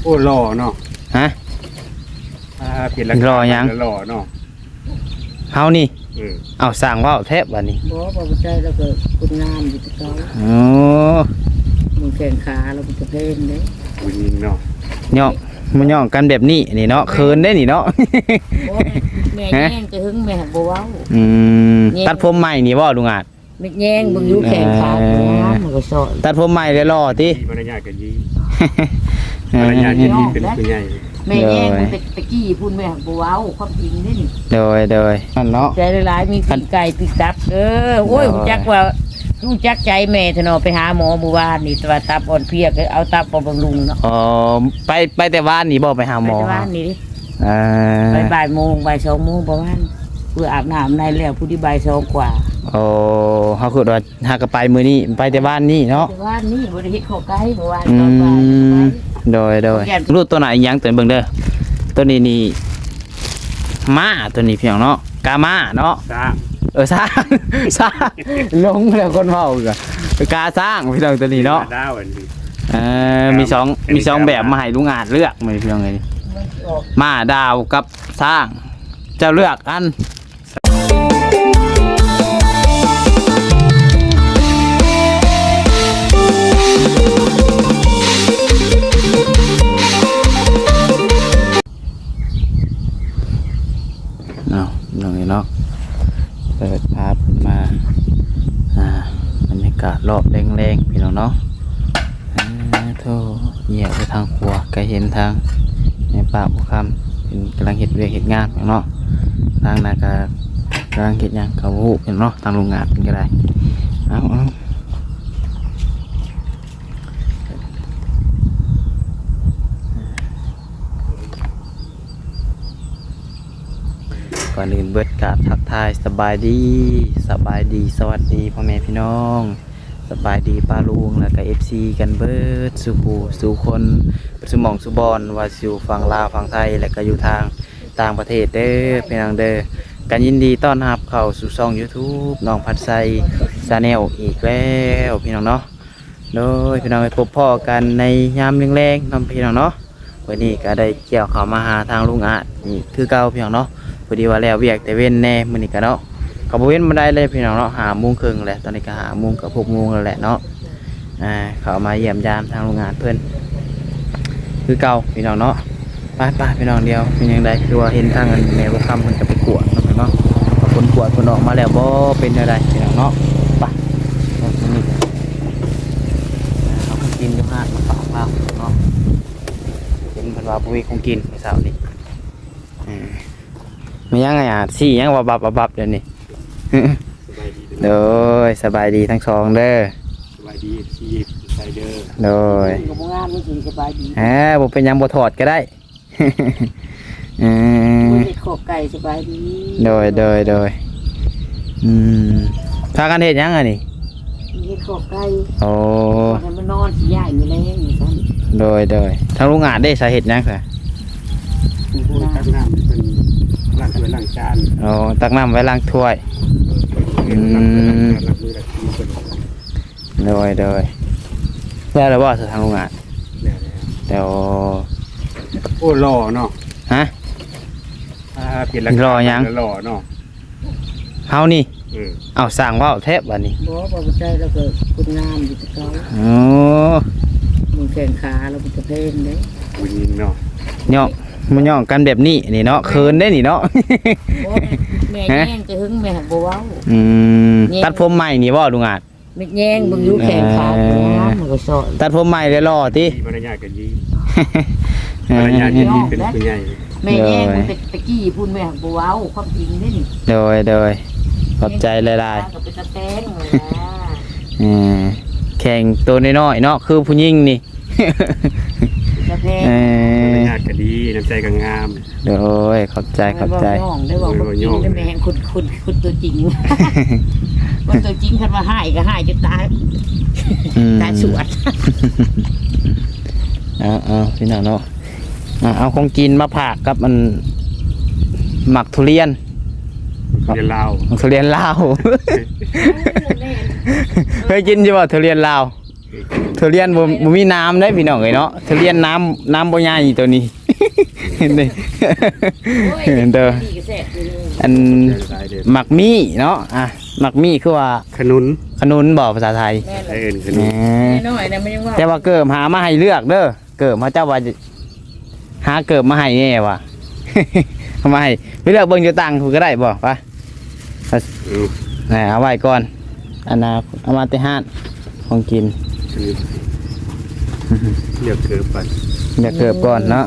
ໂອ້ ຫຼໍ່ເນາະ. ຮະ? ອ່າ ເປັນລະ ຫຼໍ່ຫຍັງ? ຫຼໍ່ເນາະ ເຮົານີ້. ເອີ ເອົາ ຊ່າງເວົ້າແທ້ບາດນີ້. ບໍ່ ບໍ່ໃຊ່ ລາວກໍຄົນງາມຢູ່ແຕ່ເກົ່າ. ໂອ້ ເບິ່ງແຂ້ງຂາລາວມັນກະແພງເດ້ ຜູ້ຍິງເນາະ. ຍ້ອງ ມາຍ້ອງກັນແບບນີ້ນີ້ເນາະ ເຂີນເດ້ນີ້ເນາະ. ບໍ່ ແມ່ ແມ່ແຍ່ງແຕ່ເຫິງ ແມ່ຫາກບໍ່ເວົ້າ. ອືມ ແຍ່ງ ຕັດຜົມໃໝ່ນີ້ບໍ່ລຸງອາດ? ແມ່ແຍ່ງເບິ່ງຢູ່ແຂ້ງຂາ ເອີ ງາມ ມັນກໍຊອຍ. ຕັດຜົມໃໝ່ແລ້ວຫຼໍ່ຕິ? ມີມາລະຍາດກໍດີ ມາລະຍາດກໍດີ ເປັນຜູ້ໃຫຍ່. ແມ່ແຍ່ງ ໂດຍ ແຕ່ຕະກີ້ພຸ້ນ ແມ່ບໍ່ເວົ້າຄວາມຈິງເດ້ນີ້. ໂດຍ ໂດຍ ນັ້ນເນາະ. ໃຈຫຼາຍໆ ມີປີກໄກ່ປີກຕັບເດີ. ໂອ້ຍ ໂດຍ ຮູ້ຈັກວ່າ ຮູ້ຈັກໃຈແມ່ແທ້ເນາະ. ໄປຫາໝໍມື້ວານນີ້ ແຕ່ວ່າຕັບອ່ອນເພຍ ກໍເອົາຕັບມາບຳລຸງເນາະ. ອໍ ໄປ ໄປແຕ່ວານນີ້ບໍ່ ໄປຫາໝໍ? ໄປແຕ່ວານນີ້. ເອີ ໄປບ່າຍໂມງ ບ່າຍສອງໂມງປະມານ ເພື່ອອາບນ້ຳອາບໃນແລ້ວ ພໍດີບ່າຍສອງກວ່າ. ໂອ້ ເຮົາຄິດວ່າຫາກະໄປມື້ນີ້ ໄປແຕ່ວານນີ້ເນາະ. ແຕ່ວານນີ້ບໍ່ໄດ້ເຮັດຂໍ້ໄກ່ ເມື່ອວານ ອືມ ຕອນບ່າຍ. ໂດຍ ໂດຍ ລູກໂຕນັ້ນອີຫຍັງ ຕົວເບິ່ງເດີ. ໂຕນີ້ນີ້ ມ້າ ໂຕນີ້ພີ່ນ້ອງເນາະ ກາມ້າເນາະ. ຊ້າງ ເອີ ຊ້າງ ຊ້າງ ຫຼົງແລ້ວ ຄົນເວົ້າກະ ກາຊ້າງ ພີ່ນ້ອງ ໂຕນີ້ເນາະ. ດາວອັນນີ້ ເອີ ມີສອງ ເອີ ມີສອງແບບມາໃຫ້ລຸງອາດເລືອກ ມື້ນີ້ພີ່ນ້ອງເອີຍ. ມ້າດາວກັບຊ້າງ ເຈົ້າເລືອກອັນ. ເອົາ ພີ່ນ້ອງເອີຍເນາະ ເປີດພາເພິ່ນມາ ອ່າ ບັນຍາກາດລອບແລງໆ ພີ່ນ້ອງເນາະ. ອ່າ ໂທ້ ແຍກໄປທາງຂວາ ກໍເຫັນທາງແມ່ປ້າບົວຄຳ ເພິ່ນກຳລັງເຮັດວຽກເຮັດງານເນາະ. ທາງນັ້ນກໍກຳລັງເຮັດຫຍັງກໍບໍ່ຮູ້ເນາະ ທາງໂຮງງານເພິ່ນກໍໄດ້. ເອົາ ເອົາ ກ່ອນອື່ນເບິດກາບທັກທາຍສະບາຍດີ ສະບາຍດີ ສະຫວັດດີພໍ່ແມ່ພີ່ນ້ອງ ສະບາຍດີປ້າລຸງ ແລ້ວກະເອັຟຊີກັນເບິດສູ່ຜູ້ສູ່ຄົນ ເບິດສູ່ໝ່ອງສູ່ບ່ອນ ວ່າຊິຢູ່ຝັ່ງລາວ ຝັ່ງໄທ ແລ້ວກະຢູ່ທາງຕ່າງປະເທດເດີພີ່ນ້ອງເດີ. ກະຍິນດີຕ້ອນຮັບເຂົ້າສູ່ຊ່ອງຢູທູບ ນ້ອງພັດໄຊ Channel ອີກແລ້ວພີ່ນ້ອງເນາະ. ໂດຍ ພີ່ນ້ອງເອີຍ ພົບພໍ້ກັນໃນຍາມແລງໆ ເນາະພີ່ນ້ອງເນາະ. ມື້ນີ້ກໍໄດ້ກ່ຽວເຂົ້າມາຫາທາງລຸງອາດອີກຄືເກົ່າພີ່ນ້ອງເນາະ. ພໍດີວ່າແລ້ວວຽກແຕ່ເວັນແດ່ມື້ນີ້ກໍເນາະ ກໍບໍ່ເວັນປານໃດເລີຍພີ່ນ້ອງເນາະ ຫ້າໂມງເຄິ່ງແລ້ວ. ຕອນນີ້ກໍຫ້າໂມງ ເກືອບຫົກໂມງແລ້ວແຫຼະເນາະ. ອ່າ ເຂົ້າມາຢ້ຽມຢາມທາງລຸງອາດເພິ່ນຄືເກົ່າພີ່ນ້ອງເນາະ. ໄປໆ ພີ່ນ້ອງ ດຽວເປັນຈັ່ງໃດ ຄືວ່າເຫັນທາງອັນແມ່ບົວຄຳເພິ່ນກໍໄປກວດເນາະ ເນາະ ວ່າຜົນກວດເພິ່ນອອກມາແລ້ວບໍ່ ເປັນແນວໃດພີ່ນ້ອງເນາະ. ໄປ ເອົາຂອງກິນຢູ່ຮ້ານມາຝາກລາວເນາະ. ເຫັນເພິ່ນວ່າບໍ່ມີຂອງກິນມື້ເຊົ້ານີ້. ເອີ ມີຫຍັງ ອາ ຊີ້ຫຍັງວັບໆໆ ດຽວນີ້? ສະບາຍດີເດີ. ໂດຍ ສະບາຍດີທັງສອງເດີ. ສະບາຍດີ ເອັຟຊີ ໄຊເດີ. ໂດຍ ກໍບໍ່ງາມ ບໍ່ສະບາຍດີ. ເອີ ບໍ່ເປັນຫຍັງ ບໍ່ຖອດກໍໄດ້. ເອີ ເຮັດຂອກໄກ່ ສະບາຍດີ. ໂດຍ ໂດຍ ໂດຍ. ອືມ ພາກັນເຮັດຫຍັງອັນນີ້? ເຮັດຂອກໄກ່. ໂອ້ ໃຫ້ມັນນອນ ຊິຍ້າຍມື້ແລງວ່າຊັ້ນ. ໂດຍ ໂດຍ. ທາງລຸງອາດເດ້ ສາເຮັດຫຍັງຊະ? ໂອ້ຍ ຕັກນ້ຳເພິ່ນ ລ້າງຖ້ວຍລ້າງຈານ. ອໍ ຕັກນ້ຳໄວ້ລ້າງຖ້ວຍ. ອືມ ລ້າງຖ້ວຍລ້າງຈານ ລ້າງມືລ້າງຕີນເພິ່ນ. ໂດຍ ໂດຍ. ແລ້ວລະບໍ່ ທາງໂຮງງານ? ແລ້ວ ແລ້ວ. ໂອ້ ຫຼໍ່ເນາະ. ຮະ? ອ່າ ເປັນລະ ຫຼໍ່ຫຍັງ? ຫຼໍ່ເນາະ ເຮົານີ້. ເອີ ເອົາ ຊ່າງເວົ້າແທ້ບາດນີ້. ບໍ່ ບໍ່ໃຊ່ ລາວກໍຄົນງາມຢູ່ແຕ່ເກົ່າ. ໂອ້ ເບິ່ງແຂ້ງຂາລາວມັນກະແພງເດ້ ຜູ້ຍິງເນາະ. ຍ້ອງ ມາຍ້ອງກັນແບບນີ້ນີ້ເນາະ ເຂີນເດ້ນີ້ເນາະ. ບໍ່ ແມ່ແຍ່ງແຕ່ເຫິງ ແມ່ຫາກບໍ່ເວົ້າ. ອືມ ແຍ່ງ ຕັດຜົມໃໝ່ນີ້ບໍ່ລຸງອາດ? ແມ່ແຍ່ງເບິ່ງຢູ່ແຂ້ງຂາ ເອີ ງາມ ມັນກໍຊອຍ. ຕັດຜົມໃໝ່ແລ້ວຫຼໍ່ຕິ? ມີມາລະຍາດກໍດີ ເອີ ມາລະຍາດກໍດີ ເປັນຜູ້ໃຫຍ່. ແມ່ແຍ່ງ ໂດຍ ແຕ່ຕະກີ້ພຸ້ນ ແມ່ບໍ່ເວົ້າຄວາມຈິງເດ້ນີ້. ໂດຍ ໂດຍ ຂອບໃຈຫຼາຍໆ. ກໍເປັນຕາແຕງເລີຍນະ. ເອີ ແຂ້ງໂຕນ້ອຍໆເນາະ ຄືຜູ້ຍິງນີ້. ຕາແພງ ເອີ ມາລະຍາດກໍດີ ນ້ຳໃຈກໍງາມ. ໂດຍ ຂອບໃຈ ຂອບໃຈ. ເວົ້າຍ້ອງໄດ້ ເວົ້າຄວາມຈິງເດ້ ແມ່ນຄົນ ຄົນ ຄົນຕົວຈິງ ຄົນຕົວຈິງ ຄັນວ່າຮ້າຍກໍຮ້າຍຈົນຕາຍ ອືມ ຕາຍສວດ. ເອົາ ເອົາ ພີ່ນ້ອງເນາະ ອ່າ ເອົາຂອງກິນມາຝາກກັບອັນ ໝາກທຸລຽນ ທຸລຽນລາວ ໝາກທຸລຽນລາວ. ເຄີຍກິນຢູ່ບໍ່ ທຸລຽນລາວ? ທຸລຽນບໍ່ ບໍ່ມີນ້ຳເດ້ພີ່ນ້ອງເອີຍເນາະ ທຸລຽນນ້ຳ ນ້ຳບໍ່ໃຫຍ່ໂຕນີ້ ເດີ ອັນໝາກມີ້ເນາະ ອ່ະ ໝາກມີ້ຄືວ່າ ຂະໜຸນ ຂະໜຸນບໍ່ພາສາໄທ? ແມ່ນ ໄທເອີ້ນຂະໜຸນ ເອີ ນ້ອຍໆນະ ມັນຍັງວ່າ ແຕ່ວ່າເກີບຫາມາໃຫ້ເລືອກເດີ ເກີບ ເຂົາເຈົ້າວ່າ ຫາເກີບມາໃຫ້ແດ່ວ່າ ເອົາມາໃຫ້ ໄປເລືອກເບິ່ງຢູ່ຕ່າງພຸ້ນກໍໄດ້ບໍ່? ໄປ ເອົາ ເອົາໄວ້ກ່ອນ ອັນນ່າ ເອົາມາແຕ່ຮ້ານຂອງກິນ ເລືອກເກີບກ່ອນ ເລືອກເກີບກ່ອນເນາະ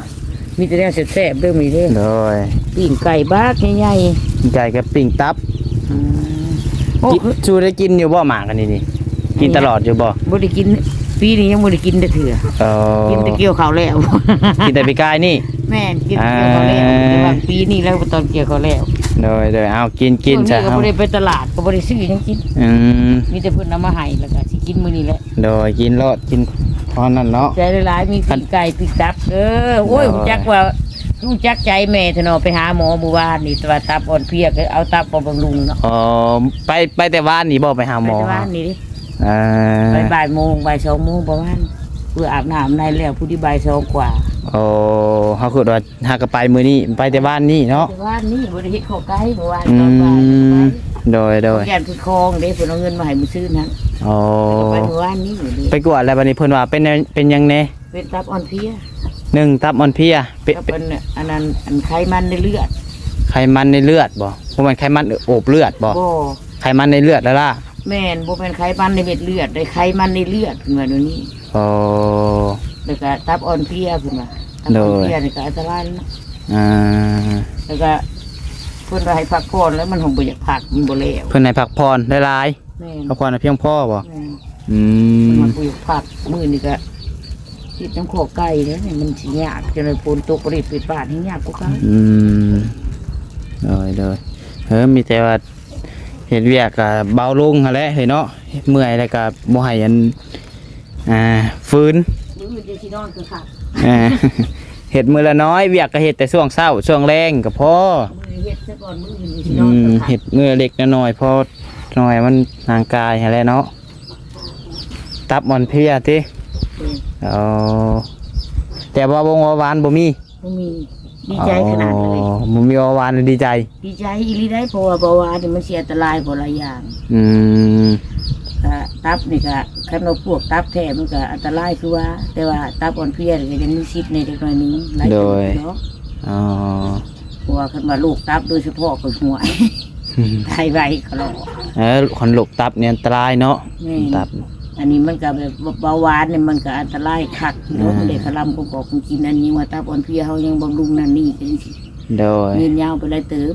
ມີແຕ່ແນວແຊບໆເດີມື້ນີ້ເດີ ໂດຍ ປີ້ງໄກ່ບັກໃຫຍ່ໆ ປີ້ງໄກ່ກັບປີ້ງຕັບ ອືມ ໂອ້ ກິນ ຊູໄດ້ກິນຢູ່ບໍ່ໝາກອັນນີ້ນີ້? ກິນຕະຫຼອດຢູ່ບໍ່? ບໍ່ໄດ້ກິນ ປີນີ້ຍັງບໍ່ໄດ້ກິນຈັກເທື່ອ ເອີ ກິນແຕ່ກ່ຽວເຂົ້າແລ້ວ ກິນແຕ່ປີກາຍນີ້ ແມ່ນ ກິນແຕ່ກ່ຽວເຂົ້າແລ້ວ ອ່າ ແຕ່ວ່າປີນີ້ແລ້ວ ຕອນກ່ຽວເຂົ້າແລ້ວ ໂດຍ ໂດຍ ເອົາ ກິນ ກິນຊະ ຊ່ວງນີ້ກໍບໍ່ໄດ້ໄປຕະຫຼາດ ກໍບໍ່ໄດ້ຊື້ຫຍັງກິນ ອືມ ມີແຕ່ເພິ່ນເອົາມາໃຫ້ ແລ້ວກໍຊິກິນມື້ນີ້ແຫຼະ ໂດຍ ກິນໂລດ ກິນເທົ່ານັ້ນເນາະ ໃຈຫຼາຍໆ ມີປີ້ງໄກ່ປີ້ງຕັບ ເອີ ໂອ້ຍ ໂດຍ ຮູ້ຈັກວ່າ ຮູ້ຈັກໃຈແມ່ແທ້ເນາະ ໄປຫາໝໍມື້ວານນີ້ ແຕ່ວ່າຕັບອ່ອນເພຍ ກໍເອົາຕັບມາບຳລຸງເນາະ ອໍ ໄປ ໄປແຕ່ວານນີ້ບໍ່ ໄປຫາໝໍ? ໄປແຕ່ວານນີ້ເດ້ ອ່າ ໄປບ່າຍໂມງ ບ່າຍສອງໂມງປະມານ ເພື່ອອາບນ້ຳອາບໃນແລ້ວ ພໍດີບ່າຍສອງກວ່າ ໂອ້ ເຮົາຄິດວ່າຫາກໍໄປມື້ນີ້ ໄປແຕ່ວານນີ້ເນາະ ແຕ່ວານນີ້ບໍ່ໄດ້ເຮັດຂໍ້ໄກ່ ເມື່ອວານ ອືມ ຕອນບ່າຍໄປ ໂດຍ ໂດຍ ຢ້ານເພິ່ນຄອງເດ້ ເພິ່ນເອົາເງິນມາໃຫ້ມື້ຊືນຫັ້ນ ອໍ ໄປມື້ວານນີ້ ໄປກວດແລ້ວ ບັດນີ້ເພິ່ນວ່າເປັນ ເປັນຫຍັງແດ່? ເປັນຕັບອ່ອນເພຍ ໜຶ່ງ ຕັບອ່ອນເພຍ ເປັນ ກັບອັນ ອັນນັ້ນ ອັນໄຂມັນໃນເລືອດ ໄຂມັນໃນເລືອດບໍ່? ບໍ່ແມ່ນໄຂມັນໂອບເລືອດບໍ່? ບໍ່ ໄຂມັນໃນເລືອດລະລະ ແມ່ນ ບໍ່ແມ່ນໄຂມັນໃນເມັດເລືອດເດ້ ໄຂມັນໃນເລືອດ ເພິ່ນວ່າແນວນີ້ ອໍ ແລ້ວກະຕັບອ່ອນເພຍ ເພິ່ນວ່າ ຕັບອ່ອນເພຍ ໂດຍ ນີ້ກະອັນຕະລາຍເນາະ ອ່າ ແລ້ວກະເພິ່ນວ່າໃຫ້ພັກຜ່ອນ ແລ້ວມັນຫົງບໍ່ຢາກພັກ ມັນບໍ່ແລ້ວ ເພິ່ນໃຫ້ພັກຜ່ອນຫຼາຍໆ ແມ່ນ ພັກຜ່ອນໃຫ້ພຽງພໍບໍ່? ແມ່ນ ອືມ ມັນບໍ່ຢາກພັກ ມື້ນີ້ກະ ເຮັດນຳຂອກໄກ່ເດ້ ມັນຊິຍາກ ຈັ່ງໃດຝົນຕົກປະລິດປິດບາດແຮ່ງຍາກກວ່າເກົ່າ ອືມ ໂດຍ ໂດຍ ເອີ ມີແຕ່ວ່າເຮັດວຽກກະເບົາລົງຫັ້ນແຫຼະເຮີ້ຍເນາະ ເມື່ອຍແລ້ວກະບໍ່ໃຫ້ອັນ ອ່າ ຝືນ ມື້ອື່ນຈະຊິນອນຄືຄັກ ອ່າ ເຮັດມື້ລະໜ້ອຍ ວຽກກະເຮັດແຕ່ຊ່ວງເຊົ້າ ຊ່ວງແລງກະພໍ ມື້ນີ້ເຮັດຊະກ່ອນ ມື້ອື່ນຈະຊິນອນ ອືມ ຄືຄັກ ເຮັດມື້ລະເລັກລະໜ້ອຍ ພໍໜ້ອຍມັນຮ່າງກາຍຫັ້ນແຫຼະເນາະ ຕັບອ່ອນເພຍຕິ? ອືມ ອໍ ແຕ່ວ່າວອວານບໍ່ມີ? ບໍ່ມີ ດີໃຈຂະໜາດເລີຍ ອໍ ບໍ່ມີວອວານດີໃຈ ດີໃຈອີ່ຫຼີໄດ໋ ເພາະວ່າວອວານນີ້ມັນຊິອັນຕະລາຍກວ່າຫຼາຍຢ່າງ ອືມ ກະຕັບນີ້ກະ ຄັນວ່າພວກຕັບແທ້ມັນກະອັນຕະລາຍຄືວ່າ ແຕ່ວ່າຕັບອ່ອນເພຍນີ້ກະຍັງມີສິດແດ່ຈັກໜ້ອຍໜຶ່ງ ຫຼາຍເຕີບ ໂດຍ ເນາະ ອໍ ເພາະວ່າຄັນວ່າໂລກຕັບໂດຍສະເພາະກໍຫວຍ ຕາຍໄວຂະຫຼໍ ເອີ ຄັນໂລກຕັບນີ້ອັນຕະລາຍເນາະ ແມ່ນ ຕັບ ອັນນີ້ມັນກະແບບເບົາຫວານນີ້ມັນກະອັນຕະລາຍຄັກເນາະ ອ່າ ມັນໄດ້ຄະລຳຂອງກອກຂອງກິນ ອັນນີ້ວ່າຕັບອ່ອນເພຍເຮົາຍັງບຳລຸງນັ້ນນີ້ ໂດຍ ຍືນຍາວໄປຫຼາຍເຕີບ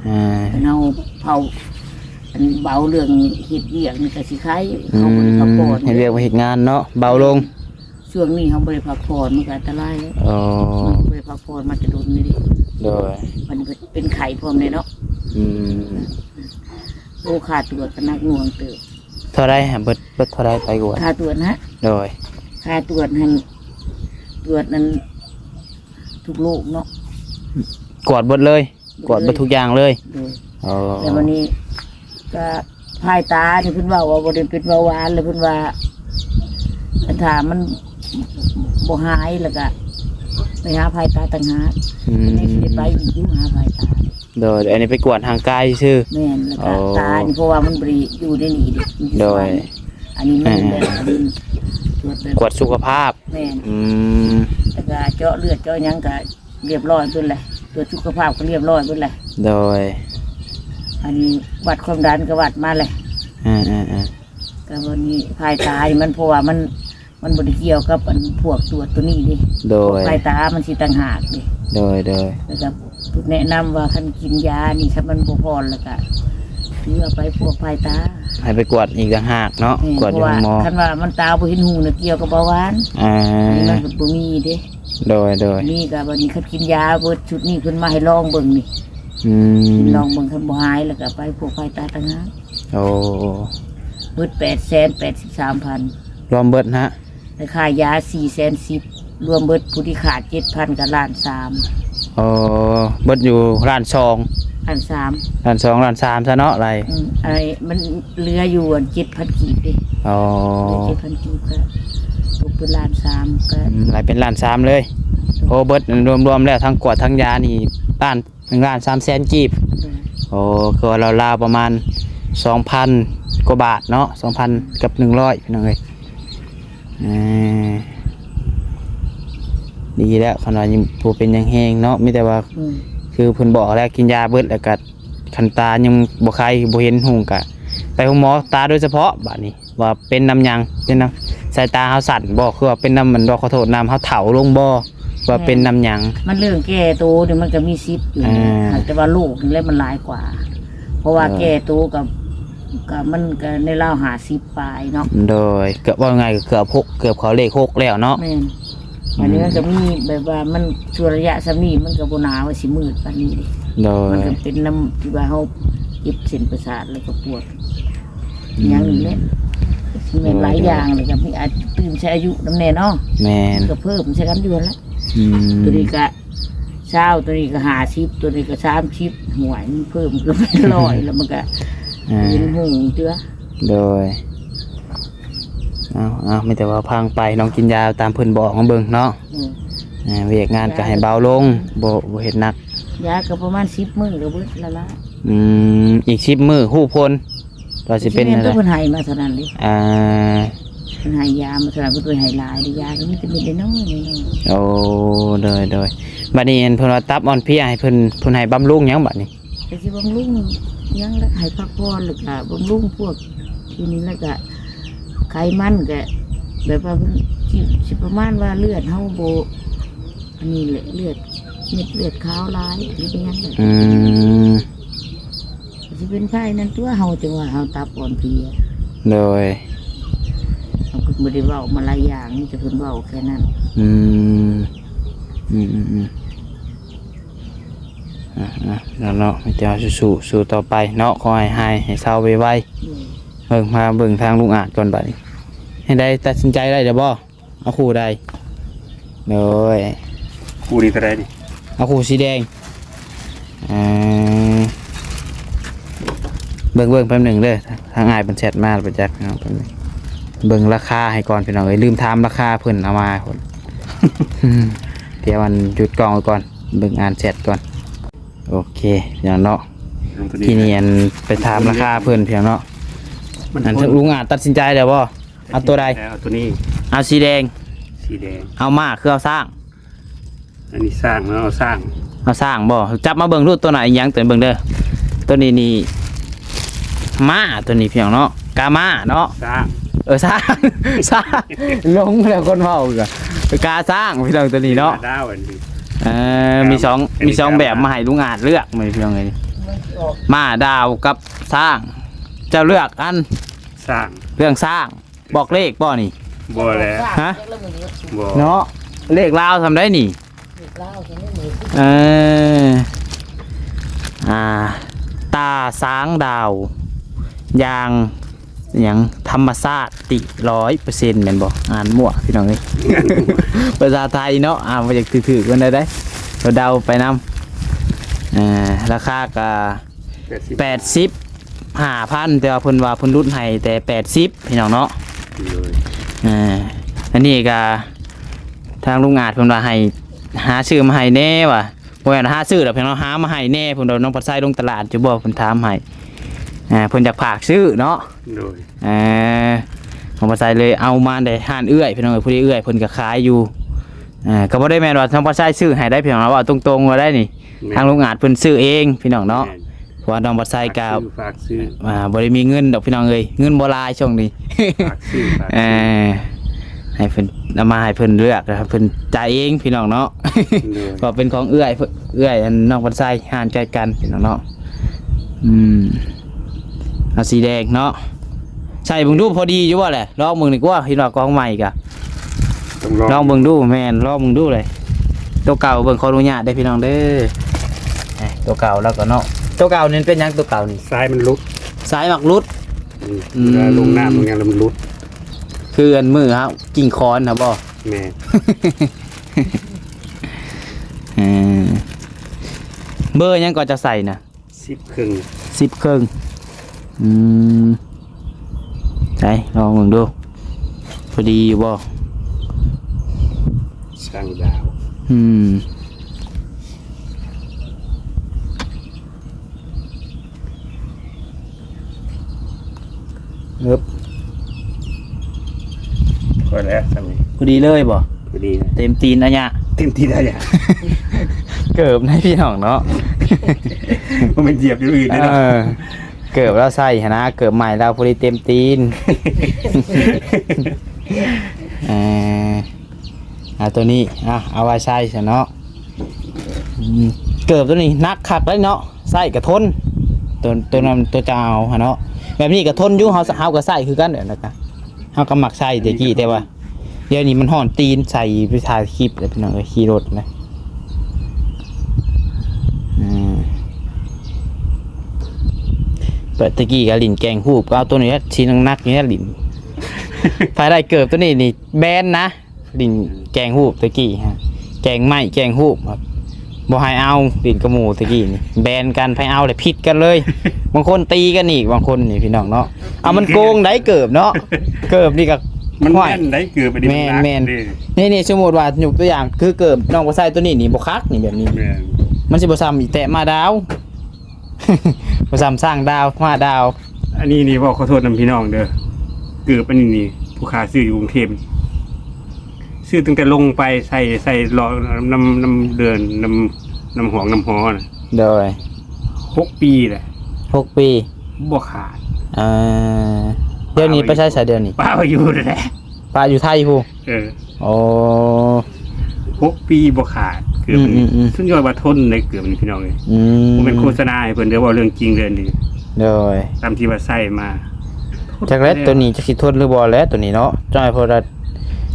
ອ່າ ຄັນເຮົາເຜົາ ອັນເບົາເລື່ອງເຮັດວຽກນີ້ກະຊິໄຄ ອືມ ເຮົາບໍ່ໄດ້ພັກຜ່ອນ ເຮັດວຽກເຮັດງານເນາະ ເບົາລົງ ຊ່ວງນີ້ເຮົາບໍ່ໄດ້ພັກຜ່ອນມັນກະອັນຕະລາຍ ອໍ ມັນບໍ່ໄດ້ພັກຜ່ອນມາແຕ່ດົນນີ້ເດ້ ໂດຍ ມັນເປັນໄຂ້ພ້ອມເດ້ເນາະ ອືມ ໂອ້ ຄ່າຕົວະກະໜັກໜ່ວງເຕີບ ເທົ່າໃດຫະ ເບິດ ເບິດເທົ່າໃດໄປກວດ? ຄ່າຕົວະນະ? ໂດຍ ຄ່າຕົວະຫັ້ນ ຕົວະນັ້ນ ທຸກໂລກເນາະ ກວດເບິດເລີຍ? ເບິດເລີຍ ກວດເບິດທຸກຢ່າງເລີຍ? ໂດຍ ອໍ ແລ້ວບັດນີ້ກະພາຍຕານີ້ເພິ່ນເວົ້າວ່າບໍ່ໄດ້ເປັນເບົາຫວານ ແລ້ວເພິ່ນວ່າ ຄັນຖ້າມັນບໍ່ຫາຍແລ້ວກະໄປຫາພາຍຕາຕ່າງຫາກ ອືມ ຍັງຊິໄດ້ໄປອີກຢູ່ຫາພາຍຕາ ໂດຍ ອັນນີ້ໄປກວດຮ່າງກາຍຊື່? ແມ່ນ ແລ້ວກະ ອໍ ຕານີ້ ເພາະວ່າມັນບໍ່ໄດ້ຢູ່ໃນນີ້ເດ້ ມັນຢູ່ ໂດຍ ສະຫວັນ ອັນນີ້ແມ່ນ ອ່າ ແບບ ອັນນີ້ ກວດແບບ ກວດສຸຂະພາບ ແມ່ນ ອືມ ແລ້ວກະເຈາະເລືອດເຈາະຫຍັງກະລຽບຮ້ອຍເບິດແຫຼະ ກວດສຸຂະພາບກະລຽບຮ້ອຍເບິດແຫຼະ ໂດຍ ອັນນີ້ວັດຄວາມດັນກະວັດມາແຫຼະ ອ່າໆໆ ກະວັນນີ້ພາຍຕານີ້ມັນ ເພາະວ່າມັນ ມັນບໍ່ໄດ້ກ່ຽວກັບອັນພວກຕົວະໂຕນີ້ເດ້ ໂດຍ ພວກພາຍຕາມັນຊິຕ່າງຫາກເດ້ ໂດຍໆ ແລ້ວກະແນະນຳວ່າຄັນກິນຢານີ້ ຄັນມັນບໍ່ຜ່ອນແລ້ວກະ ຖືເອົາໄປພວກພາຍຕາ ໃຫ້ໄປກວດອີກຕ່າງຫາກເນາະ ແມ່ນ ກວດຢູ່ໂຮງໝໍ ເພາະວ່າຄັນວ່າມັນຕາບໍ່ເຫັນຫຸ່ງນະ ກ່ຽວກັບເບົາຫວານ ອ່າ ອັນນີ້ມັນບໍ່ມີເດ້ ໂດຍໆ ນີ້ກະບັດນີ້ຄັນກິນຢາເບິດຊຸດນີ້ ເພິ່ນມາໃຫ້ລອງເບິ່ງນີ້ ອືມ ກິນລອງເບິ່ງ ຄັນບໍ່ຫາຍແລ້ວກະໄປພວກພາຍຕາຕ່າງຫາກ ໂອ້ ເບິດແປດແສນແປດສິບສາມພັນ ລວມເບິດນະ? ໄດ້ຄ່າຢາສີ່ແສນສິບ ລວມເບິດຜູ້ທີ່ຂາດເຈັດພັນກະລ້ານສາມ ອໍ ເບິດຢູ່ລ້ານສອງ ລ້ານສາມ ລ້ານສອງ ລ້ານສາມຊະເນາະ ໄລ່ ອືມ ໄອ້ມັນເຫຼືອຢູ່ອັນເຈັດພັນກີບເດ້. ອໍ ເຫຼືອເຈັດພັນກີບ ກໍຕົກເປັນລ້ານສາມ ກໍ ອືມ ໄລ່ເປັນລ້ານສາມເລີຍ. ໂອ້ ເບິດລວມໆແລ້ວ ທັງກວດທັງຢານີ້ ລ້ານ ໜຶ່ງລ້ານສາມແສນກີບ. ໂອ້ ຄືວ່າລາວໆປະມານສອງພັນກວ່າບາດເນາະ ສອງພັນກັບໜຶ່ງຮ້ອຍ ພີ່ນ້ອງເອີຍ. ເອີ ດີແລ້ວ ຄັນວ່າຍັງບໍ່ເປັນຫຍັງແຮງເນາະ ມີແຕ່ວ່າ ອືມ ຄືເພິ່ນບອກແລ້ວ ກິນຢາເບິດ ແລ້ວກໍຄັນຕາຍັງບໍ່ໄຄ ບໍ່ເຫັນຮຸ່ງ ກໍໄປໂຮງໝໍຕາໂດຍສະເພາະ ບາດນີ້ ວ່າເປັນນຳຫຍັງ ເປັນນຳສາຍຕາເຮົາສັ້ນບໍ່ ຄືວ່າເປັນນຳ ມັນບໍ່ ຂໍໂທດ ນຳເຮົາເຖົ້າລົງບໍ່ ວ່າເປັນນຳຫຍັງ. ມັນເລື່ອງແກ່ໂຕນີ້ມັນກໍມີສິດຢູ່ ອ່າ ແຕ່ວ່າໂລກນີ້ແຫຼະມັນຫຼາຍກວ່າ ເພາະວ່າ ເອີ ແກ່ໂຕກັບ ກໍມັນກໍໃນລາວຫ້າສິບປາຍເນາະ. ໂດຍ ກໍເວົ້າງ່າຍກໍເກືອບຫົກ ເກືອບເຂົ້າເລກຫົກແລ້ວເນາະ. ແມ່ນ ອືມ ອັນນີ້ມັນກໍມີແບບວ່າມັນ ຊ່ວງໄລຍະສ່ຳນີ້ມັນກໍບໍ່ໜາວ່າຊິມືດປານນີ້ເດ້. ໂດຍ ມັນກໍເປັນນຳທີ່ວ່າເຮົາເຈັບເສັ້ນປະສາດ ແລ້ວກໍປວດ ອືມ ຫຍັງນີ້ແຫຼະ ແມ່ນຫຼາຍຢ່າງ ໂດຍ ແລ້ວກໍມີອາດຕື່ມໃສ່ອາຍຸນຳແດ່ເນາະ. ແມ່ນ ກໍເພີ່ມໃສ່ກັນຢູ່ຫັ້ນແຫຼະ. ອືມ ຕົວນີ້ກໍຊາວ ຕົວນີ້ກໍຫ້າສິບ ຕົວນີ້ກໍສາມສິບ ຫ້ວຍ ມັນເພີ່ມຂຶ້ນເປັນຮ້ອຍ ແລ້ວມັນກໍ ອ່າ ເປັນຫຸ່ງເທື່ອ. ໂດຍ ເອົາ ເອົາ ມີແຕ່ວ່າຟັງໄປ ລອງກິນຢາຕາມເພິ່ນບອກມາເບິ່ງເນາະ. ອືມ ອ່າ ວຽກງານກໍໃຫ້ເບົາລົງ ບໍ່ ບໍ່ເຮັດໜັກ. ຢາກໍປະມານສິບມື້ກໍເບິດແລ້ວລະ. ອືມ ອີກສິບມື້ຮູ້ຜົນວ່າຊິເປັນແນວໃດ. ເພິ່ນໃຫ້ມາເທົ່ານັ້ນເດ້. ອ່າ ເພິ່ນໃຫ້ຢາມາເທົ່ານັ້ນ ເພິ່ນບໍ່ໃຫ້ຫຼາຍເດ້ ຢາກໍມີແຕ່ເມັດນ້ອຍໆ. ໂອ້ ໂດຍ ໂດຍ ບັດນີ້ອັນເພິ່ນວ່າຕັບອ່ອນເພຍ ໃຫ້ເພິ່ນ ເພິ່ນໃຫ້ບຳລຸງຫຍັງບັດນີ້? ກໍຊິບຳລຸງຫຍັງລະ ໃຫ້ພັກຜ່ອນ ແລ້ວກະບຳລຸງພວກຢູ່ນີ້ ແລ້ວກະໄຂມັນກະແບບວ່າເພິ່ນຊິ ຊິປະມານວ່າເລືອດເຮົາບໍ່ ອັນນີ້ແຫຼະ ເລືອດ ເມັດເລືອດຂາວຫຼາຍ ຫຼື ເປັນຫຍັງແຫຼະ. ອືມ ຊິເປັນໄພນັ້ນຕົວະ ເຮົາຈັ່ງວ່າເຮົາຕັບອ່ອນເພຍ. ໂດຍ ເຮົາກໍບໍ່ໄດ້ເວົ້າມາຫຼາຍຢ່າງ ມີແຕ່ເພິ່ນເວົ້າແຄ່ນັ້ນ. ອືມ ອືມໆໆ ອ່ະ ອ່ະ ເນາະ ມີແຕ່ເຮົາສູ້ ສູ້ຕໍ່ໄປເນາະ ຂໍໃຫ້ຫາຍ ໃຫ້ເຊົາໄວໆ. ອືມ ເບິ່ງ ມາເບິ່ງທາງລຸງອາດກ່ອນບັດນີ້ ໃຫ້ໄດ້ ຕັດສິນໃຈໄດ້ແລ້ວບໍ່? ເອົາຄູ່ໃດ? ໂດຍ ຄູ່ນີ້ເທົ່າໃດນີ້? ເອົາຄູ່ສີແດງ. ເອີ ເບິ່ງ ເບິ່ງແປັບໜຶ່ງເດີ ທາງອ້າຍເພິ່ນແຊັດມາແລ້ວໄປຈັກເນາະ ແປັບໜຶ່ງ ເບິ່ງລາຄາໃຫ້ກ່ອນພີ່ນ້ອງເອີຍ ລືມຖາມລາຄາເພິ່ນ ເອົາມາພຸ້ນ ດຽວອັນຢຸດກ້ອງໄວ້ກ່ອນ ເບິ່ງອ່ານແຊັດກ່ອນ. ໂອເຄ ພີ່ນ້ອງເນາະ ທີນີ້ອັນໄປຖາມລາຄາເພິ່ນ ພີ່ນ້ອງເນາະ. ອັນລຸງອາດຕັດສິນໃຈແລ້ວບໍ່? ເອົາຕົວໃດ? ເອົາຕົວນີ້ ເອົາສີແດງ. ສີແດງ ເອົາມ້າຄືເອົາຊ້າງ? ອັນນີ້ຊ້າງເນາະ ເອົາຊ້າງ. ເອົາຊ້າງບໍ່? ຈັບມາເບິ່ງດູ ຕົວນັ້ນອີຫຍັງ ຕົວນີ້ເບິ່ງເດີ ຕົວນີ້ນີ້ມ້າ ຕົວນີ້ພີ່ນ້ອງເນາະ ກາມ້າເນາະ. ຊ້າງ ເອີ ຊ້າງ ຊ້າງ ຫຼົງແລ້ວຄົນເວົ້າກະ ກາຊ້າງພີ່ນ້ອງ ຕົວນີ້ເນາະ. ດາວອັນນີ້ ເອີ ມີສອງ ມີສອງແບບມາໃຫ້ລຸງອາດເລືອກ ມື້ນີ້ພີ່ນ້ອງເອີຍ ມ້າດາວກັບຊ້າງ. ເຈົ້າເລືອກອັນຊ້າງ ເລື່ອງຊ້າງ. ບອກເລກບໍ່ນີ້? ບໍ່ແຫຼະ ຮະ? ບໍ່ ເນາະ ເລກລາວສ່ຳໃດນີ້? ເອີ ອ່າ ຕາຊ້າງດາວ ຢ່າງ ຫຍັງ ທຳມະຊາດຕິຮ້ອຍເປີເຊັນ ແມ່ນບໍ່? ອ່ານມົ້ວພີ່ນ້ອງເອີຍ ພາສາໄທເນາະ ອ່ານບໍ່ຢາກຖືກໆ ປານໃດໃດ ເດົາໄປນຳ. ເອີ ລາຄາກະ ແປດສິບ ແປດສິບຫ້າພັນ ແຕ່ວ່າເພິ່ນວ່າເພິ່ນຫຼຸດໃຫ້ແຕ່ແປດສິບ ພີ່ນ້ອງເນາະ. ໂດຍ ເອີ ອັນນີ້ກະທາງລຸງອາດເພິ່ນວ່າໃຫ້ຫາຊື້ມາໃຫ້ແດ່ວ່າ ບໍ່ແມ່ນຫາຊື້ດອກພີ່ນ້ອງ ຫາມາໃຫ້ແດ່ ເພິ່ນວ່າ ນ້ອງພັດໄຊລົງຕະຫຼາດຢູ່ບໍ່ ເພິ່ນຖາມໃຫ້ ເພິ່ນຢາກຝາກຊື້ເນາະ. ໂດຍ ເອີ ນ້ອງພັດໄຊເລີຍເອົາມາແດ່ຮ້ານເອື້ອຍ ພີ່ນ້ອງເອີຍ ພໍດີເອື້ອຍເພິ່ນກະຂາຍຢູ່ ເອີ ກະບໍ່ໄດ້ແມ່ນວ່ານ້ອງພັດໄຊຊື້ໃຫ້ໄດ໋ ພີ່ນ້ອງ ເວົ້າຕົງໆວ່າໄດ໋ນີ້ ແມ່ນ ທາງລຸງອາດເພິ່ນຊື້ເອງ ພີ່ນ້ອງເນາະ. ແມ່ນ ເພາະວ່ານ້ອງພັດໄຊກະ ຝາກຊື້ ຝາກຊື້ ອ່າ ບໍ່ໄດ້ມີເງິນດອກພີ່ນ້ອງເອີຍ ເງິນບໍ່ຫຼາຍຊ່ວງນີ້ ຝາກຊື້ ຝາກຊື້ ເອີ ໃຫ້ເພິ່ນເອົາມາໃຫ້ເພິ່ນເລືອກ ໃຫ້ເພິ່ນຈ່າຍເອງພີ່ນ້ອງເນາະ. ໂດຍ ເພາະເປັນຂອງເອື້ອຍ ເອື້ອຍອັນນ້ອງພັດໄຊ ຮ້ານໃກ້ກັນພີ່ນ້ອງເນາະ. ອືມ ເອົາສີແດງເນາະ ໃສ່ເບິ່ງດູ ພໍດີຢູ່ບໍ່ແຫຼະ ລອງເບິ່ງດີກວ່າ ເຫັນວ່າກອງໃໝ່ກະ ຕ້ອງລອງ ລອງເບິ່ງດູ ແມ່ນ ລອງເບິ່ງດູເລີຍ. ໂຕເກົ່າເບິ່ງ ຂໍອະນຸຍາດເດີພີ່ນ້ອງເດີ ເອີ ໂຕເກົ່າແລ້ວກໍເນາະ ໂຕເກົ່ານີ້ເປັນຫຍັງ ໂຕເກົ່ານີ້? ສາຍມັນຫຼຸດ ສາຍມັກຫຼຸດ. ອືມ ອືມ ເວລາລົງນ້ຳລົງຫຍັງແລ້ວມັນຫຼຸດ ຄືອັນມື້ເຮົາກິ້ງຄອນຫັ້ນບໍ່? ແມ່ນ ເອີ ເບີຫຍັງກໍຈະໃສ່ນະ? ສີ່ ສິບເຄິ່ງ ສິບເຄິ່ງ. ອືມ ໃສລອງເບິ່ງດູ ພໍດີຢູ່ບໍ່? ຊ່າງດາວ ອືມ ເອີບ ພໍແລ້ວຊ່ຳນີ້ ພໍດີເລີຍບໍ່? ພໍດີ ເຕັມຕີນອາຍະ ເຕັມຕີນອາຍະ ເກີບໃນພີ່ນ້ອງເນາະ ບໍ່ແມ່ນຢຽບຢູ່ອື່ນເດ້ເນາະ ເອີ ເກີບລາວໃສ່ຫັ້ນນະ ເກີບໃໝ່ລາວພໍດີເຕັມຕີນ ເອີ ອ່າ ໂຕນີ້ ອ່າ ເອົາໄວ້ໃສ່ຊະເນາະ ອືມ ເກີບໂຕນີ້ໜັກຄັກເດ້ເນາະ ໃສ່ກະທົນ ໂຕ ໂຕນັ້ນ ໂຕເຈົ້າເອົາຫັ້ນເນາະ ແບບນີ້ກະທົນຢູ່ ເຮົາ ເຮົາກະໃສ່ຄືກັນ ແບບນັ້ນກະ ເຮົາກະມັກໃສ່ແຕ່ກີ້ ແຕ່ວ່າດຽວນີ້ມັນຮ້ອນຕີນ ໃສ່ໄປຖ່າຍຄລິບແລ້ວ ພີ່ນ້ອງເອີຍ ຂີ່ລົດນະ ອືມ ແຕ່ກີ້ກະຫຼິ້ນແກງຮູບ ກະເອົາໂຕນີ້ແຫຼະ ຊິໜັກໆນີ້ແຫຼະຫຼິ້ນ ໃຜໄດ້ເກີບໂຕນີ້ນີ້ແບນນະ ຫຼິ້ນແກງຮູບແຕ່ກີ້ຮະ ແກງໄມ້ແກງຮູບ ບໍ່ໃຫ້ເອົາ ຫຼິ້ນກັບໝູ່ແຕ່ກີ້ນີ້ ແບນກັນ ໃຜເອົາແລ້ວຜິດກັນເລີຍ ບາງຄົນຕີກັນອີກ ບາງຄົນນີ້ພີ່ນ້ອງເນາະ ເອົາ ມັນໂກງໄດ໋ເກີບເນາະ ເກີບນີ້ກະ ມັນ ຫ້ວຍ ແມ່ນໄດ໋ເກີບອັນນີ້ ແມ່ນໆ ມັນໜັກເດ້ ນີ້ໆ ສົມມຸດວ່າຍົກຕົວຢ່າງຄືເກີບນ້ອງບໍ່ໃສ່ໂຕນີ້ນີ້ບໍ່ຄັກນີ້ ແບບນີ້ ແມ່ນ ມັນຊິບໍ່ຊ່ຳອີແຕະມາດາວ ບໍ່ຊ່ຳຊ່າງດາວ ມາດາວ ອັນນີ້ນີ້ເວົ້າຂໍໂທດນຳພີ່ນ້ອງເດີ ເກີບອັນນີ້ນີ້ ຜູ້ຄ້າຊື້ຢູ່ກຸງເທບ ຊື້ຕັ້ງແຕ່ລົງໄປ ໃສ່ ໃສ່ເລາະນຳ ນຳເດີ່ນ ນຳ ນຳຫອງນຳຫໍນະ ໂດຍ ຫົກປີແຫຼະ ຫົກປີ ບໍ່ຂາດ ເອີ ດຽວນີ້ໄປໃສຊະ ດຽວນີ້ ປະໄວ້ຢູ່ຫັ້ນແຫຼະ ປະຢູ່ໄທພຸ້ນ ເອີ ໂອ້ ຫົກປີບໍ່ຂາດ ເກືອບ ອືມໆໆ ສຸດຍອດວ່າທົນໄດ້ເກືອບນີ້ພີ່ນ້ອງເອີຍ ອືມ ບໍ່ແມ່ນໂຄສະນາໃຫ້ເພິ່ນເດີ ເວົ້າເລື່ອງຈິງເດີນີ້ ໂດຍ ຕາມທີ່ວ່າໃຊ້ມາ ຈັກແຫຼະ ໂຕນີ້ຈັກຊິທົນຫຼືບໍ່ແຫຼະໂຕນີ້ເນາະ ຈ້ອຍ ເພາະວ່າ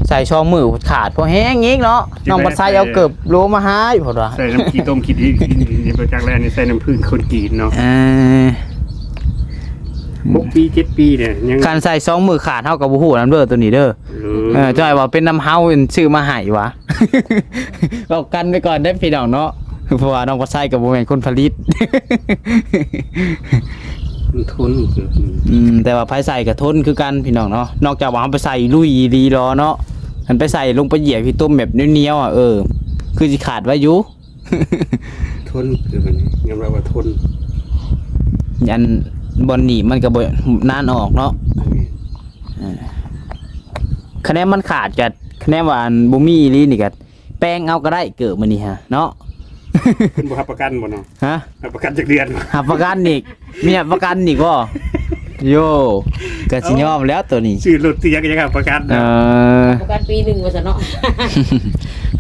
ໃສ່ສອງມື້ຂາດພໍແຮງອີກເນາະ ນ້ອງບັດໄຊເອົາເກີບໂລມາໃຫ້ ເພາະວ່າໃສ່ນ້ຳຂີ້ຕົມຂີ້ດິນ ບໍ່ຈັກແຫຼະ ອັນນີ້ໃສ່ນ້ຳພື້ນຄົນກຣີດເນາະ ເອີ ຫົກປີເຈັດປີແຫຼະ ຍັງ ຄັນໃສ່ສອງມື້ຂາດ ເຮົາກະບໍ່ຮູ້ນຳເດີໂຕນີ້ເດີ ເອີ ເອີ ຈ້ອຍວ່າເປັນນຳເຮົາຊື້ມາໃຫ້ຫວາ ເວົ້າກັນໄປກ່ອນເດີພີ່ນ້ອງເນາະ ເພາະວ່ານ້ອງປາໄຊກະບໍ່ແມ່ນຄົນຜະລິດ ມັນທົນ ອືມ ແຕ່ວ່າໃຜໃສ່ກະທົນຄືກັນພີ່ນ້ອງເນາະ ນອກຈາກວ່າເຮົາໄປໃສ່ລຸຍອີ່ຫຼີລໍເນາະ ຄັນໄປໃສ່ລົງໄປຢຽບຂີ້ຕົມແບບໜຽວໆ ອະ ເອີ ຄືຊິຂາດໄວຢູ່ ທົນ ຄືມັນຍອມຮັບວ່າທົນ ອັນບ່ອນໜີບມັນກະບໍ່ນານອອກເນາະ ແມ່ນ ອ່າ ຄະແນນມັນຂາດກະ ຄະແນນວ່າອັນບໍ່ມີອີ່ຫຼີນີ້ກະແປງເອົາກະໄດ້ເກີບມື້ນີ້ຫະເນາະ ເພິ່ນບໍ່ຮັບປະກັນບໍ່ເນາະ ຮະ ຮັບປະກັນຈັກເດືອນ ຮັບປະກັນອີກ ມີຮັບປະກັນອີກບໍ່ ໂຢ ກະຊິຍອມແລ້ວໂຕນີ້ ຊື້ລົດຊື້ຫຍັງກະຍັງຮັບປະກັນ ເອີ ປະກັນປີໜຶ່ງວ່າຊັ້ນເນາະ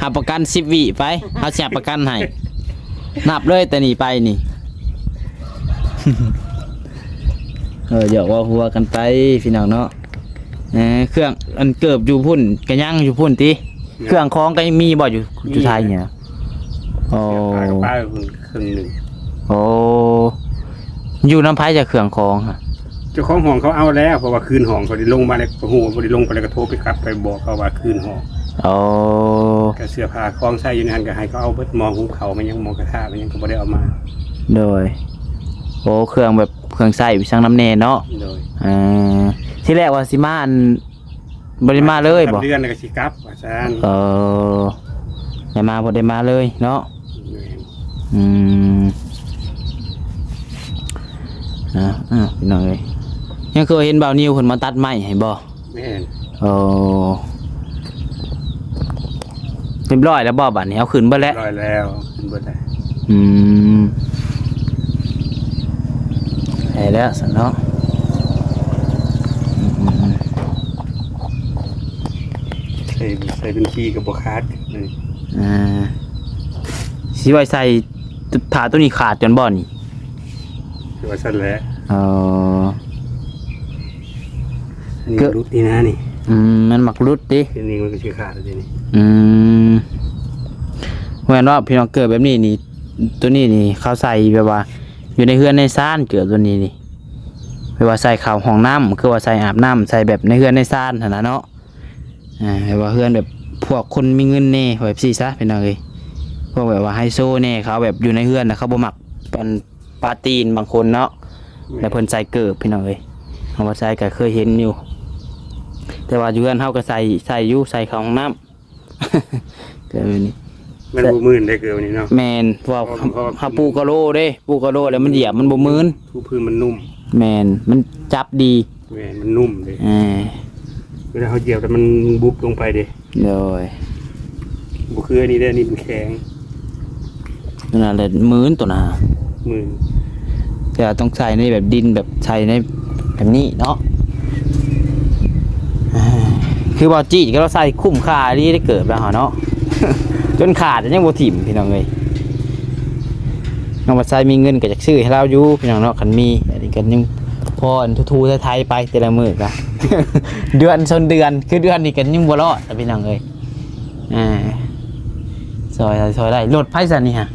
ຮັບປະກັນສິບວິໄປ ເຮົາຊິຮັບປະກັນໃຫ້ ນັບເລີຍແຕ່ນີ້ໄປນີ້ ເອີ ຢອກເວົ້າຫົວກັນໄປພີ່ນ້ອງເນາະ ເອີ ເຄື່ອງ ອັນເກີບຢູ່ພຸ້ນກະຍັງຢູ່ພຸ້ນຕິ ເຄື່ອງຂອງກະຍັງມີບໍ່ ຢູ່ ຢູ່ໄທນີ້ນະ ໂອ້ ເສື້ອຜ້າກະປ້າໄວ້ພຸ້ນເຄິ່ງໜຶ່ງ ໂອ້ ຢູ່ນຳໃຜຈະເຄື່ອງຂອງຫະ ເຈົ້າຂອງຫ້ອງເຂົາເອົາແລ້ວ ເພາະວ່າຄືນຫ້ອງ ເຂົາໄດ້ລົງມາແລ້ວ ບໍ່ຮູ້ວ່າບໍ່ໄດ້ລົງໄປແລ້ວ ກະໂທໄປກັບໄປບອກເຂົາວ່າຄືນຫ້ອງ ໂອ້ ກະເສື້ອຜ້າຂອງໃຊ້ຢູ່ໃນຫັ້ນກະໃຫ້ເຂົາເອົາເບິດ ໝໍ້ຫຸງເຂົ້າແມ່ນຫຍັງ ໝໍ້ກະທະແມ່ນຫຍັງ ກະບໍ່ໄດ້ເອົາມາ ໂດຍ ໂອ້ ເຄື່ອງແບບ ເຄື່ອງໃຊ້ໄປຊ່າງນຳແດ່ເນາະ ໂດຍ ເອີ ທີແລກວ່າຊິມາ ອັນ ບໍ່ໄດ້ມາເລີຍບໍ່ ສອງສາມເດືອນແລ້ວກະຊິກັບວ່າຊັ້ນ ເອີ ໄດ້ມາບໍ່ໄດ້ມາເລີຍເນາະ ແມ່ນ ອືມ ອ່າ ອ່າ ພີ່ນ້ອງເອີຍ ຍັງຄືເຫັນບ່າວນິວເພິ່ນມາຕັດໄມ້ໃຫ້ບໍ່ ແມ່ນ ໂອ້ ຮຽບຮ້ອຍແລ້ວບໍ່ບາດນີ້ ເອົາຂຶ້ນເບິດແລ້ວ ຮຽບຮ້ອຍແລ້ວ ຂຶ້ນເບິດແລ້ວ ອືມ ໄດ້ແລ້ວຊັ້ນເນາະ ອືມໆໆ ໃສ່ ໃສ່ເປັນຄີກະບໍ່ຂາດເລີຍ ອ່າ ຊິໄວ້ໃສ່ ຖ້າໂຕນີ້ຂາດກ່ອນບໍ່ນີ້ ຄືວ່າຊັ້ນແຫຼະ ເອີ ອັນນີ້ ກະ ຫຼຸດນີ້ນະນີ້ ອືມ ມັນມັກຫຼຸດຕິ ທີນີ້ມັນກະຊິຂາດແລ້ວທີນີ້ ອືມ ແມ່ນວ່າພີ່ນ້ອງ ເກີບແບບນີ້ນີ້ ໂຕນີ້ນີ້ເຂົາໃສ່ແບບວ່າ ຢູ່ໃນເຮືອນໃນຊານ ເກີບໂຕນີ້ນີ້ ແບບວ່າໃສ່ເຂົ້າຫ້ອງນ້ຳ ຄືວ່າໃສ່ອາບນ້ຳ ໃສ່ແບບໃນເຮືອນໃນຊານຫັ້ນນະເນາະ ອ່າ ແບບວ່າເຮືອນແບບພວກຄົນມີເງິນແດ່ ວ່າແບບຊີ້ຊະພີ່ນ້ອງເອີຍ ພວກແບບວ່າໄຮໂຊແດ່ ເຂົາແບບຢູ່ໃນເຮືອນນະ ເຂົາບໍ່ມັກ ອັນ ປາຕີນບາງຄົນເນາະ ແມ່ນ ແລ້ວເພິ່ນໃສ່ເກີບ ພີ່ນ້ອງເອີຍ. ເຮົາວ່າໃສ່ກໍເຄີຍເຫັນຢູ່ ແຕ່ວ່າຢູ່ເຮືອນເຮົາກໍໃສ່ ໃສ່ຢູ່ ໃສ່ເຂົ້າຫ້ອງນ້ຳ ເກີບນີ້ ມັນບໍ່ມື່ນເດ້ ເກີບນີ້ເນາະ. ແມ່ນ ເພາະວ່າ ເພາະວ່າ ເຮົາປູກກະໂລເດ້ ປູກກະໂລແລ້ວມັນຢຽບມັນບໍ່ມື່ນ ທຸພື້ນມັນນຸ້ມ. ແມ່ນ ມັນຈັບດີ. ແມ່ນ ມັນນຸ້ມເດ້ ເອີ ເວລາເຮົາຢຽບແລ້ວມັນ ມັນບຸບລົງໄປເດ້. ໂດຍ ບໍ່ຄືອັນນີ້ເດ້ ອັນນີ້ມັນແຂງ. ຕົວນັ້ນແຫຼະມື່ນ ຕົວນັ້ນມື່ນ ແຕ່ວ່າຕ້ອງໃສ່ໃນແບບດິນ ແບບໃສ່ໃນແບບນີ້ເນາະ. ຄືວ່າຈີດກໍລາວໃສ່ຄຸ້ມຄ່າອີ່ຫຼີເດ້ ເກີບລາວເນາະ ຈົນຂາດແຕ່ຍັງບໍ່ຖິ້ມ ພີ່ນ້ອງເອີຍ. ນ້ອງບັດໄຊມີເງິນກໍຢາກຊື້ໃຫ້ລາວຢູ່ ພີ່ນ້ອງເນາະ ຄັນມີ ອັນນີ້ກໍຍັງພໍອັນທູໆໄຖໆໄປແຕ່ລະມື້ກະ ເດືອນຊົນເດືອນ ຄືເດືອນນີ້ກໍຍັງບໍ່ລອດ ພີ່ນ້ອງເອີຍ. ອ່າ ຊ່ອຍ ຊ່ອຍໄດ້. ລົດໃຜຊັ້ນນີ້ຫະ?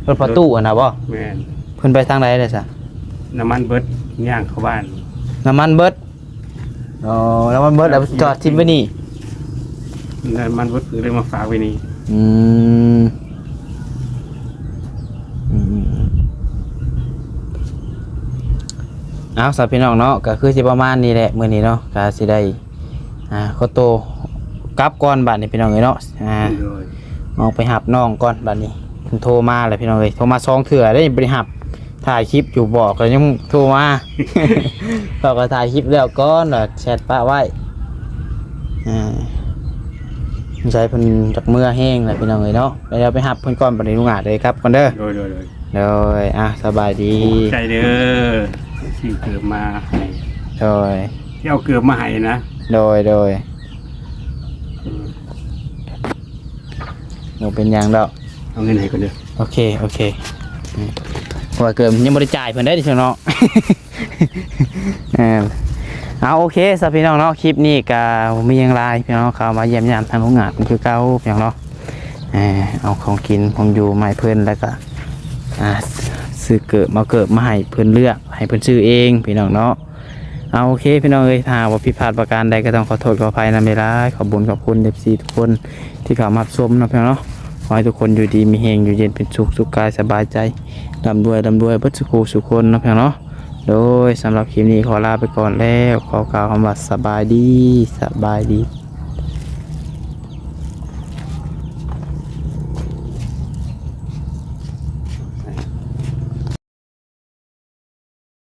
ລົດພໍ່ຕູ້ຫັ້ນນະບໍ? ແມ່ນ. ເພິ່ນໄປທາງໃດແລ້ວຊະ? ນ້ຳມັນເບິດ ຍ່າງເຂົ້າບ້ານ. ນ້ຳມັນເບິດ? ອໍ ນ້ຳມັນເບິດ ແລ້ວຈອດຖິ້ມໄວ້ນີ້. ນ້ຳມັນເບິດ ເລີຍມາຝາກໄວ້ນີ້. ອືມ ອືມໆໆ ເອົາ ສຳ ພີ່ນ້ອງເນາະ ກໍຄືຊິປະມານນີ້ແຫຼະມື້ນີ້ເນາະ ກໍຊິໄດ້ ອ່າ ຂໍໂຕກັບກ່ອນບາດນີ້ ພີ່ນ້ອງເອີຍເນາະ. ອ່າ ໂດຍ ອອກໄປຮັບນ້ອງກ່ອນບາດນີ້. ເພິ່ນໂທມາແລ້ວ ພີ່ນ້ອງເອີຍ ໂທມາສອງເທື່ອເດ້ ບໍ່ໄດ້ຮັບ ຖ່າຍຄລິບຢູ່ ບອກແລ້ວຍັງໂທມາ ບອກວ່າຖ່າຍຄລິບແລ້ວກ່ອນ ວ່າແຊັດປະໄວ້. ອ່າ ສົງໄສເພິ່ນຢາກເມືອແຮງແຫຼະ ພີ່ນ້ອງເອີຍເນາະ. ແລ້ວໄປຮັບເພິ່ນກ່ອນ ບັດນີ້ລຸງອາດເດີ ກັບກ່ອນເດີ. ໂດຍໆໆ ໂດຍ ອ່າ ສະບາຍດີ. ຂອບໃຈເດີ ຊື້ເກີບມາໃຫ້. ໂດຍ ທີ່ເອົາເກີບມາໃຫ້ນະ. ໂດຍໆ ອືມ ບໍ່ເປັນຫຍັງດອກ ເອົາເງິນໃຫ້ກ່ອນເດີ. ໂອເຄ ໂອເຄ ອືມ ເພາະວ່າເກີບຍັງບໍ່ໄດ້ຈ່າຍເພິ່ນໄດ້ເດ້ເນາະ. ເອີ ເອົາ ໂອເຄຊະ ພີ່ນ້ອງເນາະ ຄລິບນີ້ກະບໍ່ມີຫຍັງຫຼາຍ ພີ່ນ້ອງເນາະ ເຂົ້າມາຢ້ຽມຢາມທາງໂຮງງານຄືເກົ່າ ພີ່ນ້ອງເນາະ. ເອີ ເອົາຂອງກິນຂອງຢູ່ມາໃຫ້ເພິ່ນ ແລ້ວກະ ອ່າ ຊື້ເກີບ ເອົາເກີບມາໃຫ້ເພິ່ນເລືອກ ໃຫ້ເພິ່ນຊື້ເອງ ພີ່ນ້ອງເນາະ. ເອົາ ໂອເຄ ພີ່ນ້ອງເອີຍ ຖ້າຫາກວ່າຜິດພາດປະການໃດ ກໍຕ້ອງຂໍໂທດຂໍອະໄພນຳຫຼາຍໆ. ຂອບບຸນຂອບຄຸນ ເອັຟຊີ ທຸກຄົນທີ່ເຂົ້າມາຮັບຊົມເນາະ ພີ່ນ້ອງເນາະ. ຂໍໃຫ້ທຸກຄົນຢູ່ດີມີແຮງ ຢູ່ເຢັນເປັນສຸກ ສຸກກາຍສະບາຍໃຈ ລ່ຳລວຍ ລ່ຳລວຍເບິດສູ່ຜູ້ສູ່ຄົນເນາະ ພີ່ນ້ອງເນາະ. ໂດຍ ສຳລັບຄລິບນີ້ຂໍລາໄປກ່ອນແລ້ວ ຂໍກ່າວຄຳວ່າສະບາຍດີ ສະບາຍດີ.